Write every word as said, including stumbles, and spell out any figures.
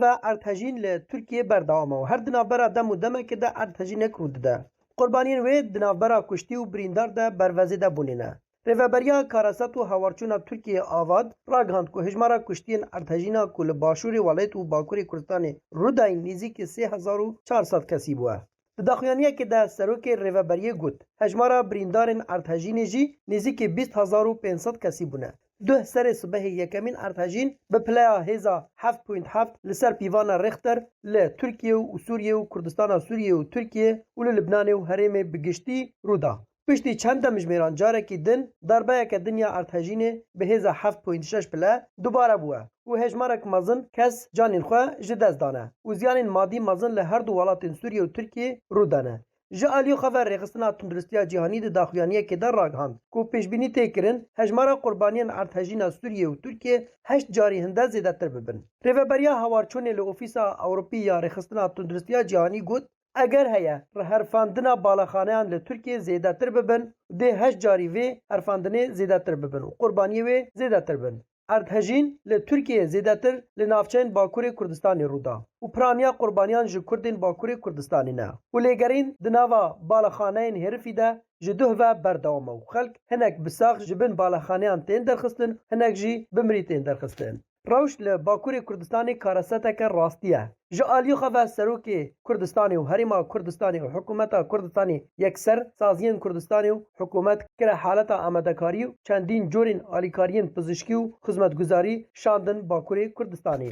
Ve erdhejîn li Tirkiyê berdewam e û her di navbera dem û demekê de erdhejînek rû dide. Qurbaniyên wê di navbera kuştî û birîndar de bervezê de bûnê ne. Rêveberiya Karaset û Hewarçûna Tirkiyê, AVAD, ragihand ku hejmara kuştiyên erdhejîna ku li başûrê welat û bakurê Kurdistanê rûdayîn nêzîkî sê hezar û çar sed kesî bûye. Di daxuyaniyekê de serokê rêveberiyê got, hejmara birîndarên erdhejînê jî nêzîkî bîst hezar û pênc sed kesî bûne. Duh serê sibehê yekemîn erdhejîn bi pileya hêza heft point heft li ser pîvana Richter li Tirkiye û Sûriye û Kurdistana Sûriye û Tirkiye û li Libnanê û herêmê bi giştî rû da. Piştî çend demjimêran carekî din darbeyeke din ya erdhejînê bi hêza heft point şeş pile dubare bûye û hejmarek mezin kes canên xwe ji dest dane û ziyanên madî mezin li her du welatên Sûriye û Tirkiye rû dane. Ji aliyê xwe ve Rêxistina Tunduristiya Cîhanî di daxuyaniyekê de ragihand ku pêşbînî tê kirin hejmara qurbaniyên erdhejîna Sûriye û Tirkiye heşt carî hinde zêdetir bibin. Rêveberiya Hewarçûnê li Ofîsa Ewropî ya Rêxistina Tunduristiya Cîhanî got, eger heye herfandina balaxaneyan li Tirkiye zêdetir bibin, dê heşt carî vê herfandinê zêdetir bibin û qurbaniyê wê zêdetir bin. Erdhejîn li Tirkiyeyê zêdetir li navçeyên Bakurê Kurdistanê rû da û piraniya qurbaniyan ji Kurdên Bakurê Kurdistanê ne û lêgerîn di nava balaxaneyên herifî de ji duh ve berdewam e û xelk hinek bi sax ji bin balaxaneyan tên derxistin, hinek jî bi mirî tên derxistin. Rewş li Bakurê Kurdistanê kareseteke rastî ye. Ji aliyê xwe ve Serokê Kurdistanê û Herêma Kurdistanê û Hikûmeta Kurdistanê yekser, Saziyên Kurdistanê û hikûmet kire haleta amadekarî û çendîn corên alîkariyên pizişkî û xizmetguzarî şandin Bakurê Kurdistanê.